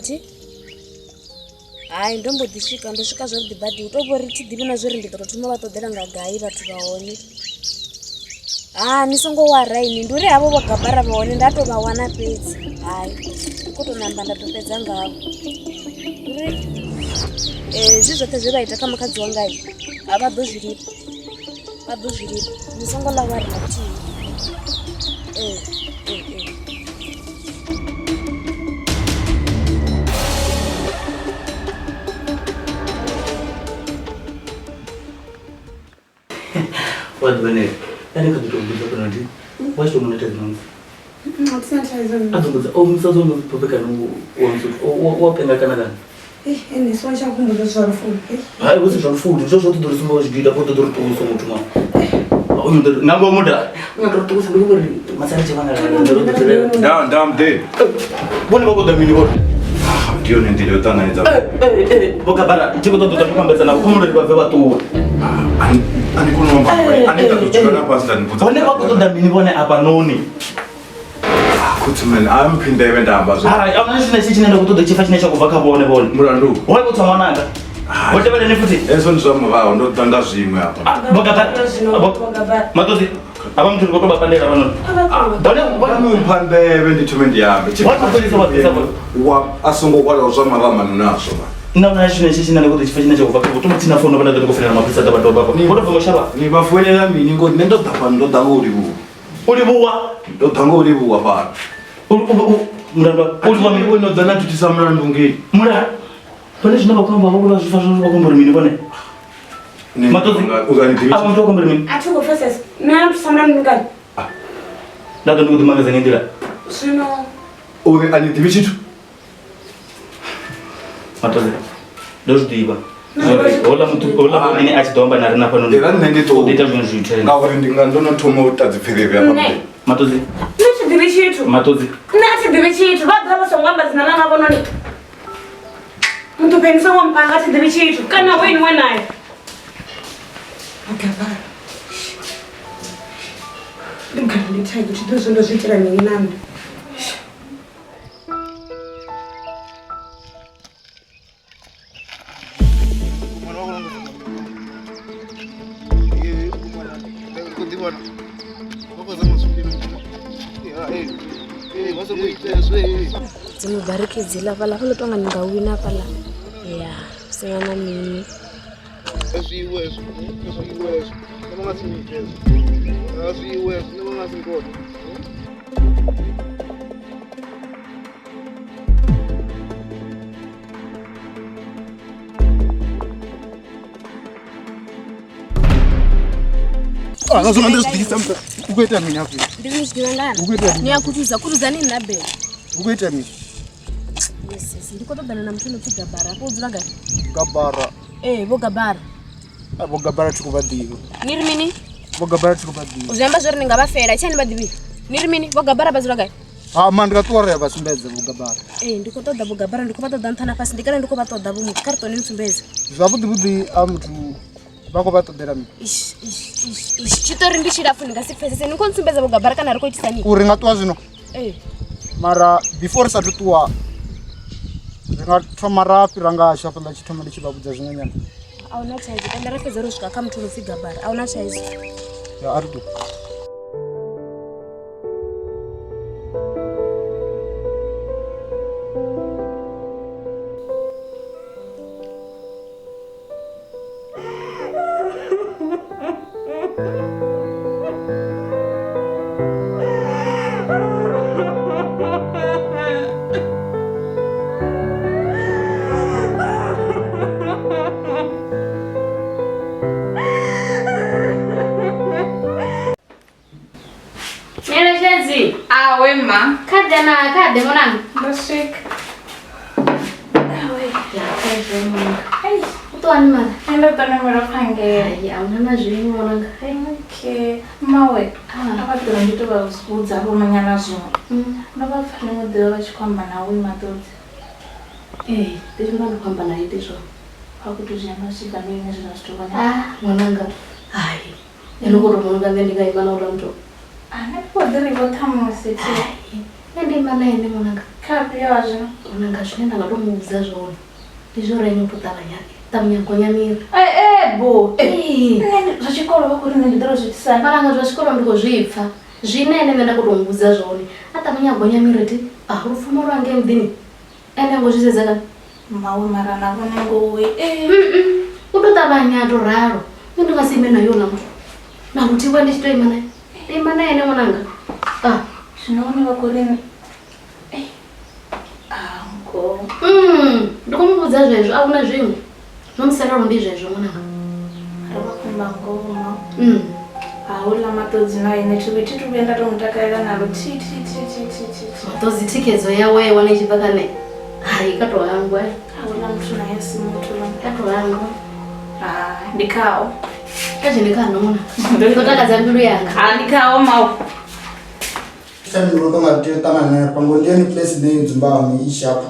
Thi hai ndo mbo ḓi swika ndo swika zwavhuḓi badi u tou vhori thi ḓivhi na zwori ndi ḓo tou thoma vha ṱoḓela nga gai vhathu vha hone. Ha ni songo wara ini ndi uri havho vho gabara vha hone nda tou vha wana fhedzi. Hai ndi khou tou namba nda tou fhedza ngavho uri hezwi zwoṱhe zwe vha ita kha makhadzi wanga a vha ḓo zwi lifha, vha ḓo zwi lifha ni songo ḽa wari na luthihi. Hone vha khou ṱoḓa mini vhone afhanoni? Khutsimene a mphi nḓevhe nda amba zwo. Hai, ahuna tshine tshine nda khou ṱoḓa tshipfa tshine tsha khou bva kha vhone vhone. Mulandu. Hone vho tswa ṅwananga. Vho tevheleni futhi. Hezwo ndi zwa murahu ndo ḓa nga zwiṅwe hafha. Vho gabara. Maṱodzi avha muthu ri khou tou vha pandela hafhanoni. Vhone vha mpha nḓevhe ndi thome ndi ambe. Vho mapholisa vha ḓisa vhone. Wa a songo hwalaho zwa marama nazwo. Nṋe ahuna tshine tshine nda khou ṱoḓa tshipfa tshine tsha khou bva kha vho. Tou tsina founu vha nda ḓo ndi khou founela mapholisa ḓa vha doba hafha. Vho tou bva ngo shavha. Ni vha founela mini ngori nṋe ndo ḓa fhano ndo ḓa ngo livhuwa. U livhuwa? Ndo ḓa ngo livhuwa fhano. Mulandu u livhuwa mini? No ḓa na thuthisa mulandu ngei. Mulandu? Vhone zwine vha khou amba vha zwi fa zwa vha khou amba uri mini vhone? Maṱodzi avha muthu vha khou amba uri mini? A thi khou pfesesa. Nṋe a thusa mulandu ngani? Nda ḓo ndi khou ḓimangadza nga nḓila. Zwino uri a ni ḓivhi tshithu. Maṱodzi. Ndo zwi ḓivha. Zwori houḽa muthu houḽa ane a tshi ḓo amba na riṋe hafhanoni. Era nṋe ndi U ḓo ita zwiṅwe zwithu ene. Ngauri ndi nga ndo no thoma u ta dzipfiriri hafha Nṋe. muḓini. Maṱodzi. Nṋe thi ḓivhi tshithu. Maṱodzi. Nṋe a thi ḓivhi tshithu. Vha ḓa vha songo amba dzina ḽanga vhononi. Muṱupheni songo mpanga a thi ḓivhi tshithu. Kana we niwe naye. Gabara. Ndi ngani ndi thaidzo thi ḓo zwo ndo zwi itela mini na nṋe. Dziṅwe bariki dziḽa fhaḽa fhaḽa tonga ni nga wina fhaḽa ya sina na mini. U khou ita mini hafho? Ndi zwi ḓivha ngana. U khou ita mini? Ni a khuthuza khuthuzani nṋa be. U khou ita mini? Yes, yes. Ndi khou ṱoḓana na muthu no pfi Gabara. Afho u dzula gai? Gabara. Ee, vho Gabara. A vho Gabara thi khou vha ḓivha. Ni ri mini? Vho Gabara thi khou vha ḓivha. Zwi amba zwori ni nga vha fela tshani vha ḓivhi. Ni ri mini? Vho Gabara vha dzula gai? Ha ma ndi nga ṱuwa ri ya vha sumbedza vho Gabara. Ee, ndi khou ṱoḓa vho Gabara, ndi khou vha ṱoḓa nṱha na fhasi. Ndi kale ndi khou vha ṱoḓa vho muthu. Kha ri ṱone ni sumbedze. Zwavhuḓi vhuḓi a muthu vha khou vha ṱoḓela mini? Ish, ish, ish, ish. Tshiṱori ndi tshilapfu ni nga si pfesese. Ni khou ntsumbedza vho Gabara kana ri khou itisa nini? Uri nga ṱuwa zwino? Ee. Mara before ri sathu ṱuwa ri nga thoma ra fhira nga hashu hafhaḽa tshi thoma ndi tshi vha vhudza zwiṅwe nyana. A huna thaidzo. Tenda ra fhedza ro swika kha muthu no pfi Gabara. A huna thaidzo. Ya a ri ṱuwe. Nyeletshedzo. Awe ma. Kha ḓe na kha ḓe ṅwananga. Ndo swika. Awe. Ya kha zwe ṅwananga. Ai, u ṱuwani mara? Ndo ṱo namela phangela. Ai, a huna na zwiṅwe ṅwananga. Ai. Okay. Mawe, a vha ḓo ndi to vha vhudza vho manyana zwiṅwe. Ndo vha pfa ḽiṅwe ḓuvha vha tshi khou amba na uyu Maṱodzi. Ee, ndi zwino ndi khou amba naye ndi zwone. Vha khou tou zwi amba zwi tshi bva mbiluni zwino zwi tou vhona. Ah, ṅwananga. Hai. Nṋe ndi khou tou vhona unga nṋe ndi nga ima na uḽa muthu. Ane vho ḓi ri vho ṱhamusi thi. Nṋe ndi ima na ene ṅwananga. Kha afhio wa zwino? Ṅwananga zwine nda nga tou mu vhudza zwone ndi zwo uri ene u tou ṱavhanya ṱavhanya gonya miri. Ee bo. Ee. Nṋe zwa tshikolo vha khou ri nṋe ndi ḓo ro zwi itisani. Ṅwananga zwa tshikolo ndi khou zwi pfa. Zwine ene nṋe nda khou tou mu vhudza zwone. A ṱavhanya gonya miri thi. Ah, lupfumo lwa ngei muḓini. Ene a ngo zwi sedza kana? Mawe mara na vhone ngowe. Ee. U tou ṱavhanya a tou ralo. Nṋe ndi nga si ime naye uḽa muthu. Na muthihi wa ndi tshi tou ima naye. Ndi ima naye ene ṅwananga. Ah. Zwino vhone vha khou ri ah ngo. Ndi khou mu vhudza zwezwo a huna zwiṅwe. Zwo musalelo ndi zwezwo ṅwananga. Ri vha khou amba ngoho ma. Hauḽa Maṱodzi na ene thi thi thu vhuya nda tou mu takalela na luthihi thi thi thi thi thi thi. Maṱodzi thikhedzo yawe a i wana i tshi bva kha nṋe. Hai kha tou hangwa. Hauḽa muthu naye a si muthu. Kha tou hangwa. Ah, ndi khao. Kha dzhene kha nṋe ṅwana. Ndi khou takadza mbilu yanga. Ah, ndi khao mau. Family ro tonga tea u ṱangana hanefha ngori ndi yone place ine yo dzumbama i sharp.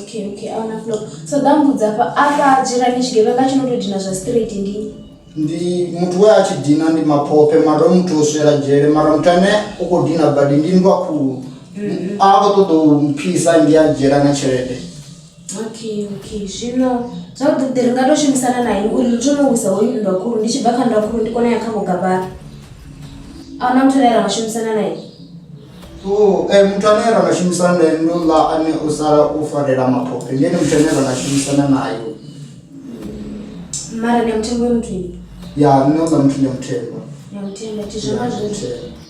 Okay, okay, a huna flop. So ḓa mbudza afha afha dzhirani tshigevhenga tshi no tou dina zwa straight ndi. Ndi muthu we a tshi dina ndi Maphophe mara hoyu muthu o swela dzhele mara muthu ane u khou dina badi ndi nndwa khulu. A khou ṱoḓa u mphisa ndi a dzhela na tshelede. Okay, okay. Zwino zwavhuḓi vhuḓi ri nga tou shumisana na ini uri ri thome u wisa hoyu nndwa khulu ndi tshi bva kha nndwa khulu ndi kone u ya kha vho Gabara. A huna muthu ane ra nga shumisana naye. So, muthu ane ra nga shumisana naye ndi uḽa ane o sala o farela Maphophe ndi ene muthu ane ra nga shumisana naye. Mara ni a muthemba uyu muthu ini? Ya, nṋe uḽa muthu ndi a muthemba. Ni a muthemba thi zwo vha zwo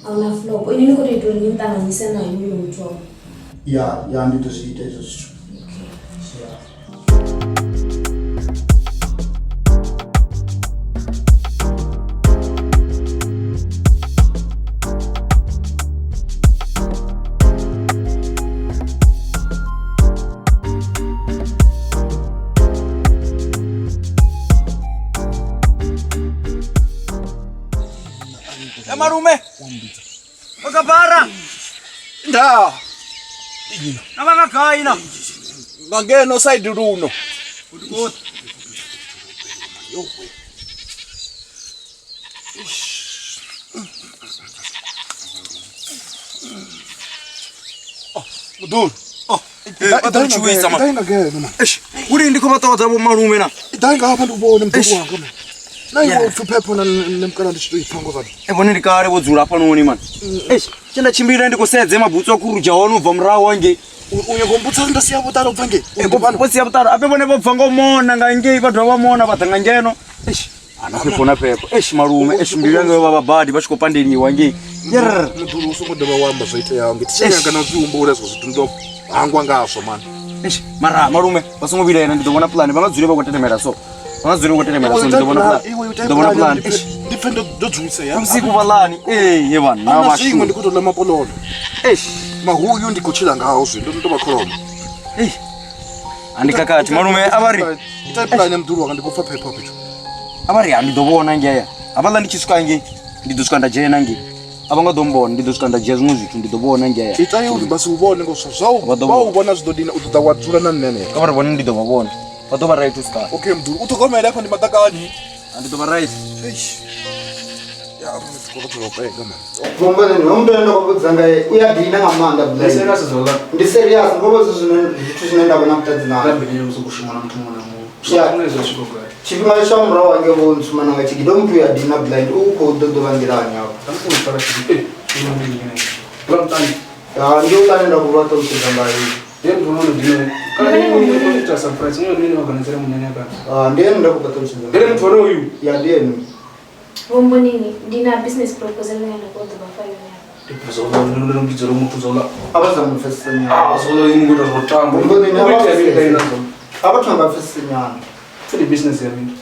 a huna flop. Ini ni khou tou ita uri ni nṱanganyise naye uyu muthu. Ya, ya ndi ḓo zwi ita izwo zwithu. Okay. Ya. Malume. Okabara. Nda. Na vha nga gai na? Nga ngeno side luno. Good. Mudulu. Oh, vha ḓo tshuwisa ma. Dai nga ngeno man. Eish, uri ndi khou vha ṱoḓa vho malume na. Dai nga hafha ndi vhone mudulu wanga man. Na iwe Yeah. upfi phepho na nemkala ndi tshi to ipfa ngo vhana. E vhone ndi kale vho dzula hafhanoni man. Eish, tshe nda tshimbila ndi khou sedze mabutsu a khurudzha hone u bva murahu hangei. U nyago mbutsa nda sia vhuṱalo ubva ngei. Vho sia vhuṱalo ape vhone vho bva ngo mona nga ngei vha dovha vha mona vha ḓa nga ngeno. Eish, ana phepho na phepho. Eish malume, eish mbilu yanga yo vha vha badi vha tshi khou pandeliwa ngei. Yerr. Mudulu u songo dovha wa amba zwo iteaho nge thi nyaga na zwi humbula ezwo zwithu ndo hangwa ngazwo man. Eish, mara malume vha songo vhilaela ndi ḓo vhona pulane vha nga dzule vha khou tetemela so. Vha nga dzule vha khou tetemela so ndi ḓo vhona pulane. Ndi ḓo vhona pulane. Eish, Ndi pfe ndo dzuisa ya. vhusiku vhalani. Ee, ye vhanna Ana vhashu. zwiṅwe ndi khou tou ḽa mapololo. Eish. Mahuyu ndi khou tshila ngao zwino ndo vha kholomo. Ei. Andi khakhathi malume a vha ri Ita pulane mudulu wanga ndi khou pfa phepho fhethu. a vha ri ha ndi ḓo vhona ngea. Havhaḽa ndi tshi swika ngei ndi ḓo swika nda dzhena ngei. A vha nga ḓo mbona ndi ḓo swika nda dzhia zwiṅwe zwithu ndi ḓo vhona ngea. Ita uri vha si u vhone ngo zwa Vha ḓo vha u vhona. vhona zwi ḓo dina u ḓo ḓa wa dzula na nṋe henefho. Kha vha ri vhone ndi ḓo vha vhona. Vha ḓo vha right u swika. Okay mudulu u ṱhogomele hafha ndi maḓakani. Ndi ḓo vha right. Eish. Ya afha ndi khou dzula u penga man. Vhomboneni ho muthu ane nda khou vhudza ngae u ya dina nga maanḓa Ndi serious zwo ḽa. Ndi serious ngo vha zwithu zwine zwithu zwine nda vhona vhuṱanzi Nga nazwo. mbilelo u sokou shuma na muthu muṅwe na muṅwe. Yeah. Zwine zwa swika gai. Tshifhinga tsha murahu hange vho ntsumana nga tshigido muthu ya dina blind u khou ḓo ḓovha nḓilani hafho. Khamusi u fara tshithu. Eh, ino ndi ine. Vha muṱani. Ya ndi u ḽane nda khou vha ṱalutshedza ngayo. Ndi muthu ono dina. Kana ni ni ita surprise ni ni organizera munyanya kana. Ah ndi ene nda khou vha ṱalutshedza. Ndi muthu ono uyu. Ya ndi ene. Vhombonini ndi na business proposal ine nda khou ḓo vha fha yone. Ndi zwo ndo ndi dzula muthu zwo ḽa. A vha sa mu pfesese nyana. Ah, zwo ḽa ni nguda zwo tamba. Vhombonini a U vha ita mini pfesese. nazwo? A vha thoma pfesese nyana. Ndi business ya mini?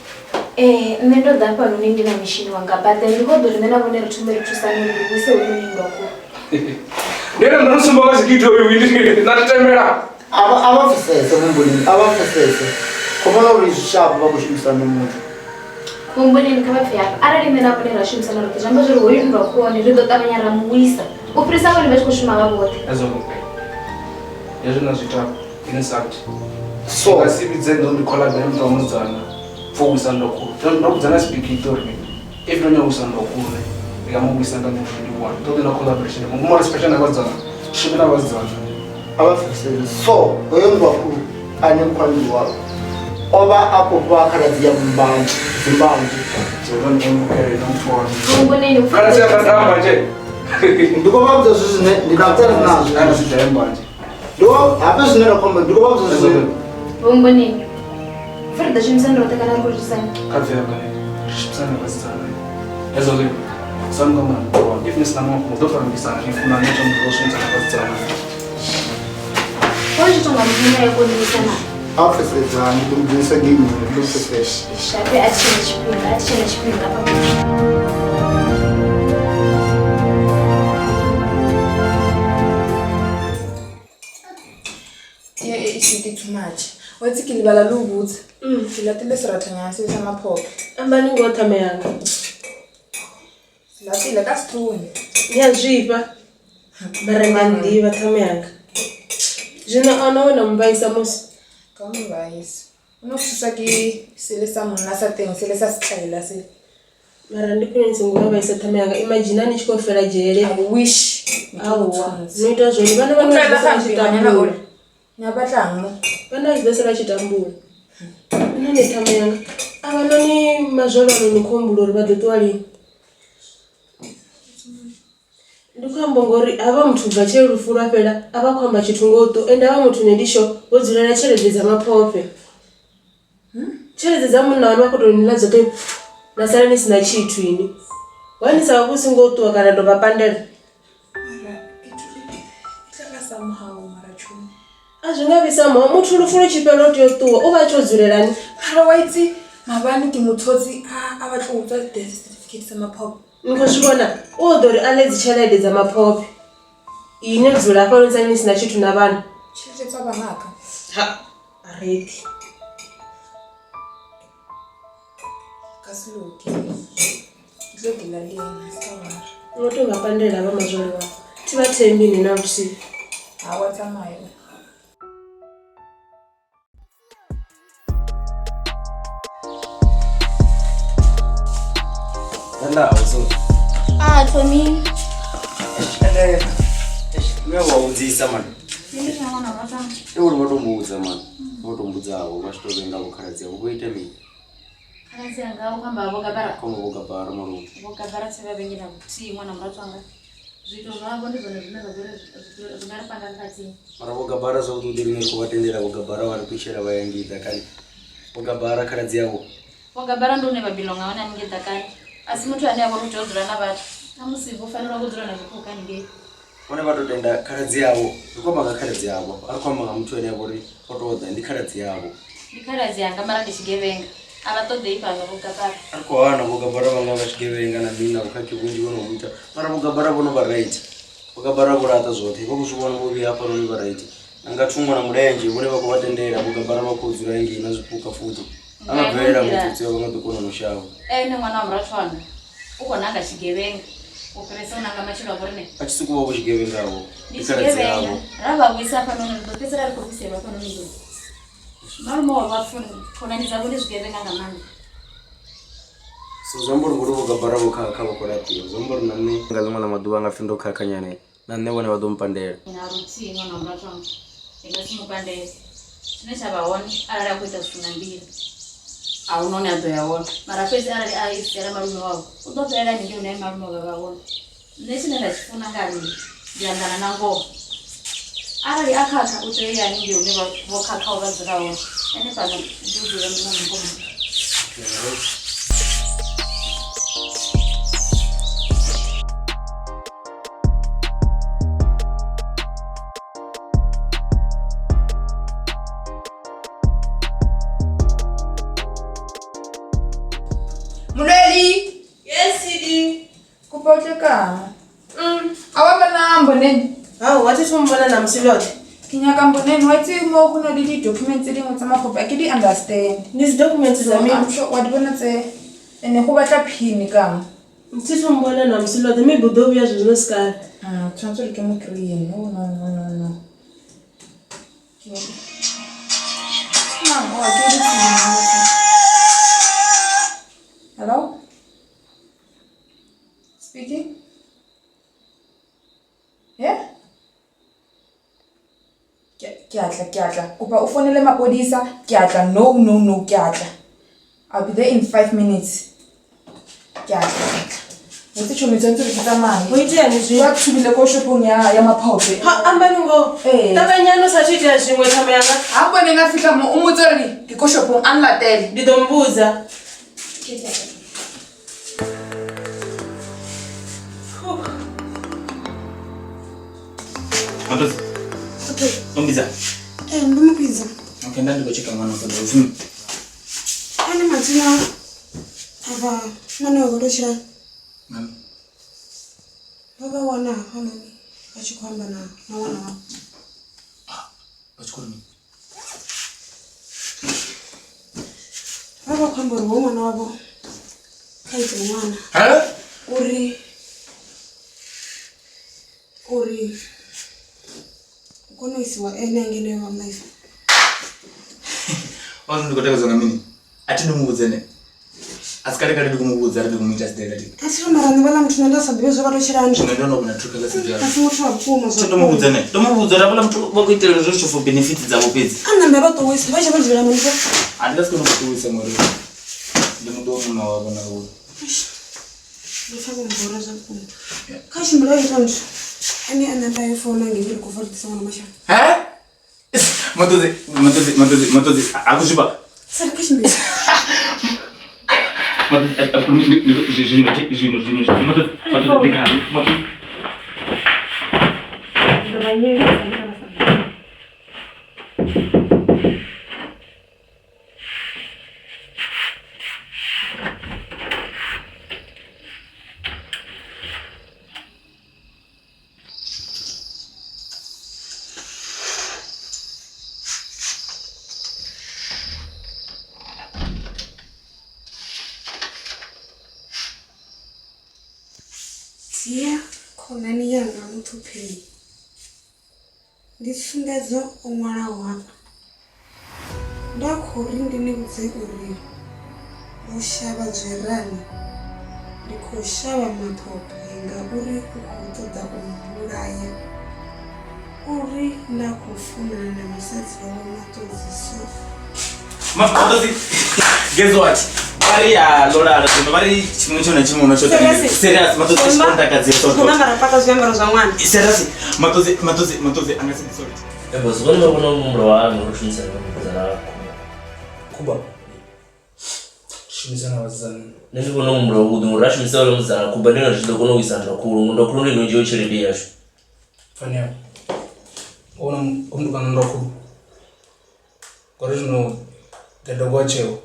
Nṋe ndo ḓa hafhanoni ndi na mishini wanga but then ndi khou ḓo ri nṋe na vhone ri thome ri thusane uri ri wise hoyu nndwa khulu. Ndi ene ndo sumba nga tshigidi uyu ndi na tetemela. A vha pfesese Vhombonini a vha pfesese. Khou vhona uri zwi sharp vha khou shumisana na muthu. Vhombonini kha vha pfe hafha arali nṋe na vhone ra shumisana roṱhe zwi amba zwori hoyu nndwa khulu hone ri ḓo ṱavhanya ra mu wisa u fhirisa vhone vha tshi khou shuma vha vhoṱhe. Ezwo hezwi na zwi ita insult. So Nga si vhidze ndo ndi collab ya muthu wa musidzana for wisa nndwa khulu. Ndo vhudza na speak ito uri if ndo nyaga u wisa nndwa khulu ne ndi nga mu wisa nga nṋe ndi one. Ndo ḓi na collaboration more especially na vhasidzana. Shume na vhasidzana. A vha pfesese. So hoyo nndwa khulu ane mkhwani wawe o vha a khou fha khaladzi ya mbanzhe dzimbanzhe. Zwo ndo ndi mukele na muthu wa. Vhombonini u Khaladzi ya nga nje. Ndi khou vha vhudza zwithu zwine ndi na vhuṱanzi nazwo. Ana si dza mbanje. Ndi khou hafha zwine nda khou amba ndi khou vha vhudza zwithu zwine Vhombonini pfhi ri ḓo shumisana roṱhe kana ri khou thusana. Kha bve hafha ne. Ri shumisana na vhasidzana. Hezwo zwi sanu nga muthu wa. If ni sina mafhungo ḓo farambisana ni funa ni tsho ro shumisana na vhasidzana. Ho tshi tonga muthu ya konisa na. A pfesesa ndi ḓo mu dzhenisa game ndi ḓo pfesesa. Shape a tshi tshena tshifhinga a tshi tshena tshifhinga hafha. Yeah, it's too much. Wa itse ke lebala le ho botsa. Ke latile serathanyana se sa maphophe. Ambani ngo ṱhama yanga. Se latile ka sethunya. Ni a zwifha. Mara nga nḓivha ṱhama yanga. Zwino a na wena muvhaisa musi. Ka mo vaisa. O no thuswa ke sele sa monna sa teng sele sa setlaela se. Mara ndi khwine ni songo vha vhaisa ṱhama yanga. Imagine ni tshi khou fela dzhele. I wish. Aowa. No ita zwone vhana vha O tlwaela vha tshi gampe ngwanyana tambula. ole. Ni a batlang mo? Vhana vha tshi ḓo sala vha tshi tambula. Nṋe ni ṱhama yanga. A vha noni mazwalwa ano ni khou humbula uri vha ḓo ṱuwa lini. Ndi khou amba ngori havha muthu bva tshe lufu lwa fhela a vha khou amba tshithu ngo ṱu ende havha muthu nṋe ndi sure vho dzulela tshelede dza maphophe. Tshelede dza munna waṋu vha khou tou ni ḽa dzoṱhe na sala ni sina tshithu ini. Why ni sa vha vhusi ngo ṱuwa kana to vha pandela? Mara e tla ba somehow mara tjho. A zwi nga vhi somehow muthu lufu lu tshi fhela u tea u ṱuwa u vha a tshi o dzulelani. Mara wa itse maabane ke mothotse a batla ho utswa death certificate sa maphophe. Ni khou zwi vhona u ḓo ri a ḽe dzi tshelede dza maphophe. Ine dzula hafha ni sala ni sina tshithu na vhana. Tshelede tsa bangaka. Ha, a ready. Ka se loke. Ke tlo dula le yena se ka wara. Ngo to vha pandela vha mazwale wavho. Thi vha thembi ni na luthihi. Hawa tsamaya. Nda so. Ah, Tommy. Ende mme wa vhudzisa mani. Ndi zwa ṅwana wa tanga. Ndi uri vho to mbudza mani. Vho to mbudzaho vha tshi to vhenga vho khaladzi avho vho ita mini? Khaladzi anga u khamba vho gabara. Khombo vho gabara malume. Vho gabara tshe vha vhenge na vhuthihi ṅwana murathu wanga. Zwiito zwavho ndi zwone zwine zwa vha uri zwi nga ri panga khakhathini. Mara vho gabara zwavhuḓi vhuḓi riṋe ri khou vha tendela vho gabara vha ri ṱutshela vha ya ngei ḓakani. Vho gabara khaladzi avho. Vho gabara ndi hune vha bilonga hone haningei ḓakani. A si muthu ane a vha uri u tea u dzula na vhathu. Khamusi vho fanela u dzula na zwipuka haningei. Vhone vha to tenda khaladzi avho. Ri khou amba nga khaladzi avho. A ri khou amba nga muthu ane a vha uri o to ḓa ndi khaladzi avho. Ndi khaladzi anga mara ndi tshigevhenga. A vha ṱoḓei fhano vho gabara. A ri khou hana vho gabara vha nga vha tshigevhenga na mini na vhukhakhi vhunzhi vho no vhu ita. Mara vho gabara vho no vha right. Vho gabara vho laṱa zwoṱhe. Vha khou zwi vhona vho vhuya hafhanoni vha right. Na nga thungo na mulenzhe vhone vha khou vha tendela vho gabara vha khou dzula ngei na zwipuka futhi. A nga bvelela mutsotsi vha nga ḓo kona no shavha. Ene ṅwana wa murathu wanga u khou nanga tshigevhenga u fhirisa u nanga matshilo a vhoriṋe. A tshi sokou vha vho tshigevhenga-vho. Ndi Ndi khaladzi tshigevhenga. avho. Ra vha vhuisa hafhanoni ri ḓo fhedzisela ri khou vhuiselwa hafhanoni nḓuni. Malume wa vha funi khonani dzavho ndi zwigevhenga nga maanḓa. So zwi amba uri ngori vho gabara vho khakha vha khou laṱiwa. Zwi amba uri na nṋe nga ḽiṅwe ḽa maḓuvha nga pfhi ndo khakha nyana na nṋe vhone vha ḓo mpandela. Na luthihi ṅwana wa murathu wanga ndi nga si mu pandele. Tshine tsha vha hone arali a khou ita zwithu nga nḓila a huna hune a ḓo ya hone. Mara fhedzi arali a isela malume wawe u ḓo fhelela haningei hune malume wawe vha hone. Nṋe tshine nda tshi funa nga nṋe ndi anḓana na ngoho. Arali a khakha u tea u ya haningei hune vho khakhaho vha dzula hone. Ene fhano ndi u dzula nga ngomu. Mulweli. Yes, CD. Kopa o tle kang? A wa bona Mboneni? Hao, wa thi thu mbona na musi ḽoṱhe. Ke nyaka Mboneni wa itse mo go na le di-documents tse dingwe tsa magopa ke di understand. Ndi dzi documents dza So, mini? I'm sure wa di bona tse ene go batla pin kang. Thi thu mbona na musi ḽoṱhe maybe u ḓo vhuya zwezwino si kale. Tshwanetse gore ke mo kry-e. No, no, no, no, no. Mang, o, ke di Hello? Speaking? Yeah? Ke a tla, ke a tla. Kopa o founele mapodisa, ke a tla. No, no, no, ke a tla. I'll be there in 5 minutes. Ke a tla, ke a tla. Botse tšhomi tshwanetse gore ke tsamaye. Ho iteani zwino? Ba thubile ko shopong ya Maphope. Ha, ambani ngoho. Ee. Ṱavhanyani u sa athu itea zwiṅwe ṱhama yanga. Ha Mboneni a fihla mo o mmotse gore ke ko shopong a nlatele. Ndi ḓo mmbudza. Matozi. O mbidza? Ee, ndo mu vhidza. Okay, nda ndi khou tsheka ṅwana ṱoḓa upfi mini? Ane madzina avha ṅwana wa vho tshila. Mami. Vho vha wana hafhanoni vha tshi khou amba na ṅwana wavho. Vha tshi khou ri mini? Vha vha khou amba uri hoyu ṅwana wavho kha ite ṅwana. Ha? Uri u kone u isiwa ene ngeno vha maifa. Wa ndi khou tevhedzwa nga mini? A thi ndi mu vhudze ne. A si kale kale ndi khou mu vhudza ri ndi khou mu ita siḓela thi. A thi ri mara nṋe vhaḽa muthu nṋe nda sa ḓivhi zwo vha tou tshilani. Zwino ndo no vhona true colours dza. A si muthu wa vhukuma zwa. Thi ndo mu vhudza ne. Ndo mu vhudza uri havhaḽa muthu vha khou itela zwo for benefits dzavho fhedzi. A nambe vha ṱuwisa vha tshe vho dzulela mini? A ndi nga si kone u vha ṱuwisa ngori ndi muḓi wa munna wavho na uyo. Ndi pfa vho mbora zwa vhukuma. Kha tshimbila yo ita nthu. Ene a namba yo founa ngei ri khou bva ri ḓisa ṅwana mashango. He? Matozi, Matozi, Matozi, Matozi, a khou zwifha. Sari kha tshimbila. Matozi, zwino, zwino, zwino, Matozi, Matozi, ndi kha, Matozi. Ndi ḓo vha nyeledza ndi vha sa. Dzhia khonani yanga Muthuphei. Ndi Tsumbedzo o ṅwalaho hafha. Nda khou ri ndi ni vhudze uri ro shavha Dzwerani. Ndi khou shavha Maphophe ngauri u khou ṱoḓa u mmbulaya. U ri nda khou funana na musadzi wawe Maṱodzi so. Maṱodzi guess what? Vha ri ya ḽo lala zwino vha ri tshiṅwe tshiṅwe na tshiṅwe no tsho serious Maṱodzi a tshi khou ntakadzela Khou namba ra paka zwiambaro zwa ṅwana. Serious Maṱodzi Maṱodzi Maṱodzi a nga si sorry. Boss, vhone vha vhona muhumbulo wa uri shumisana na vhasidzana Khuba. Shumisana na vhasidzana. Nṋe ndi vhona muhumbulo wavhuḓi ngori ra shumisa vhone musidzana Khuba ndi hone ri tshi ḓo kona u isa nndwa khulu ngori nndwa khulu ndi ino dzhia tshelede yashu. Pfanelo. U vhona mutukana nndwa khulu. Ngori zwino the dog wa tsheo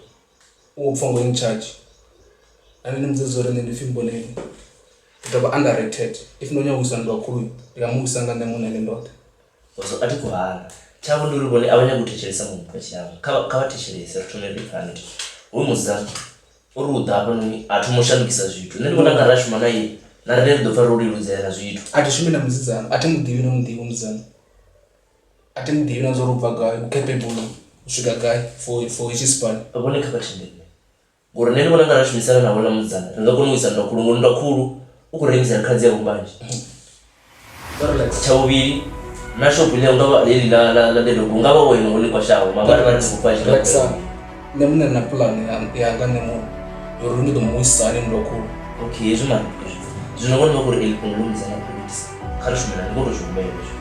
u pfha ngo in charge. Na nṋe ndi mudze uri nṋe ndi pfhi Mboneni. Ndi tou vha underrated. If ndo nyaga u isa nndwa khulu ndi nga mu wisa nga nṋe muṋe ndi ndoṱhe. Boss a thi khou hana. Tshavho ndi uri vhone a vha nyagi u thetshelesa muṅwe vha tshi amba. Kha vha thetshelese ri thome ri pfane. Hoyu musidzana o ri u ḓa hafhanoni a thoma u shandukisa zwithu. Nṋe ndi vhona unga ra shuma nae na riṋe ri ḓo pfha ro leludzea na zwithu. A thi shumi na musidzana, a thi mu ḓivhi na mu ḓivhi musidzana. A thi mu ḓivhi na zwa uri u bva gai, u capable u swika gai for hetshi tshipani. Vhone kha vha thembe nṋe ngori nṋe ndi vhona unga ra shumisana na houḽa musidzana ri nga kona u isa nndwa khulu ngori nndwa khulu u khou rengisela khaladzi ya vhumbanzhe. Tsha vhuvhili na shopho ine ungavha heḽi ḽa ḽa ḽa ḓedogo ungavha wo ima hone kwashaho mabari vha ri khou pfa tshi Relaxani. Nṋe muṋe ndi na pulane yanga nṋe muṋe uri ndi ḓo mu wisa hani nndwa khulu. Okay hezwi mara hezwi zwino vhone vha khou ri eḽi fhungo ḽo musidzana khou itisa kha ri shumelane ndi khou tou zwi humbela hezwi.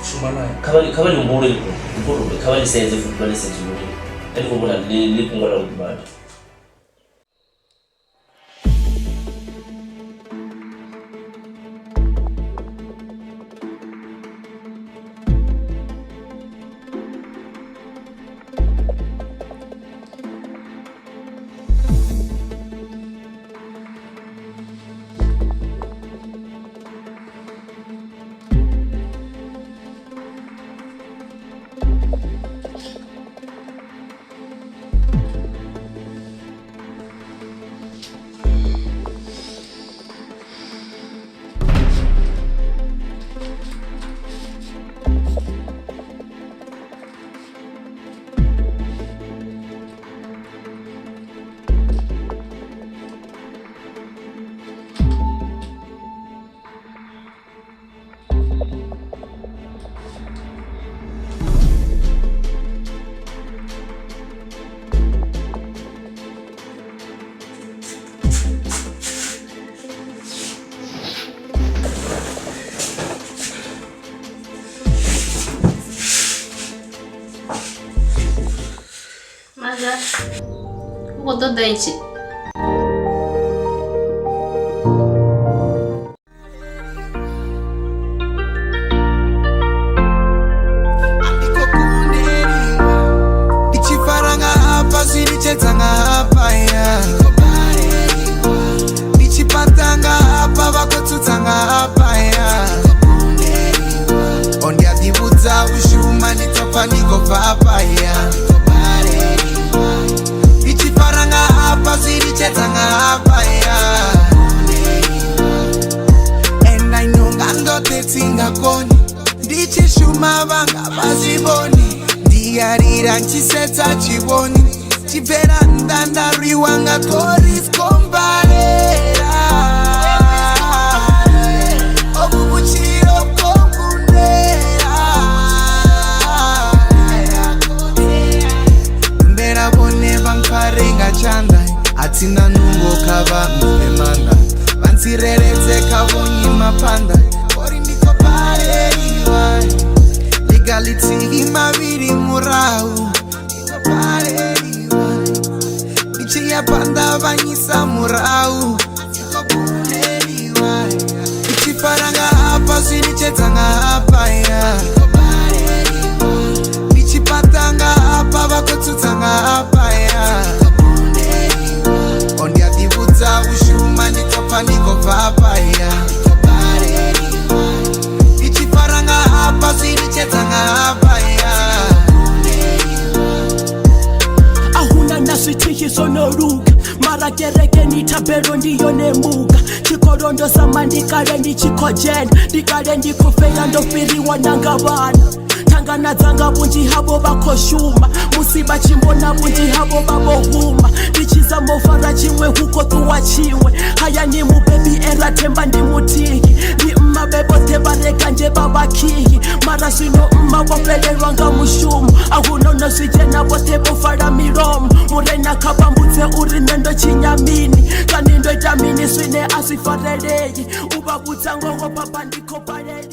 Shuma nae. Kha vha kha vha ḽi humbule heḽi fhungo ndi khou tou kha vha ḽi sedze futhi vha ḽi sedze uri nṋe ndi khou vhona ḽi ḽi fhungo ḽa vhuḓi badi. Maza, u khou ṱoḓa itshi? Ndi tshi fara nga hafha zwi litshedza nga hafha ya ndi tshi fhaṱa nga hafha vha khou tsutsa nga hafha ya o ndi a ḓivhudza u shuma ndi ḓo pfa ndi khou bva hafha ya ndi tshi fara nga hafha zwi litshedza nga hafha ya and I know nga ndoṱhe tsinga koni ndi tshi shuma vhanga vha zwi vhoni ndi ya lila tshi sedza tshivhoni tshi bvela nnḓa nda rwiwa nga ṱhoris kombalela ovhu vhutshilo kongundela mbela vhone vha mpfare nga tshanḓa a thina nungo kha vha mphe maanḓa vha ntsireledze kha vhonyima phanḓa uri ndi khou baleliwa ḽiga ḽithihi mavhili murahu ndi khou baleliwa ndi tshi ya phanḓa vha nyisa murahu ndi khou kuneliwa ndi tshi fara nga hafha zwi litshedza nga hafha ya ndi tshi fhaṱa nga hafha vha khou tsutsa nga hafha ya o ndi a ḓivhudza u shuma ndi ḓo pfa ndi khou bva hafha ya ndi tshi fara nga hafha zwi litshedza nga hafha ya a huna na zwithihi muthihi zwo no luga mara kerekeni thabelo ndi yone muga tshikolo ndo zama ndi kale ndi tshi khou dzhena ndi kale ndi khou feila ndo fhiriwa na nga vhana thangana dzanga vhunzhi havho vha khou shuma musi vha tshi mbona vhunzhi havho vha vho huma ndi tshi zama u fara tshiṅwe hu khou ṱuwa tshiṅwe hayani mubebi era themba ndi muthihi ndi mma vhe vhoṱhe vha re kanzhe vha vhakhihi mara zwino mma vho fhelelwa nga mushumo a huna no zwi dzhena vhoṱhe vho vala milomo murena kha vha mbudze uri nṋe ndo tshinya mini kani ndo ita mini zwine a zwi farelei u vha vhudza ngoho papa ndi khou balelwa.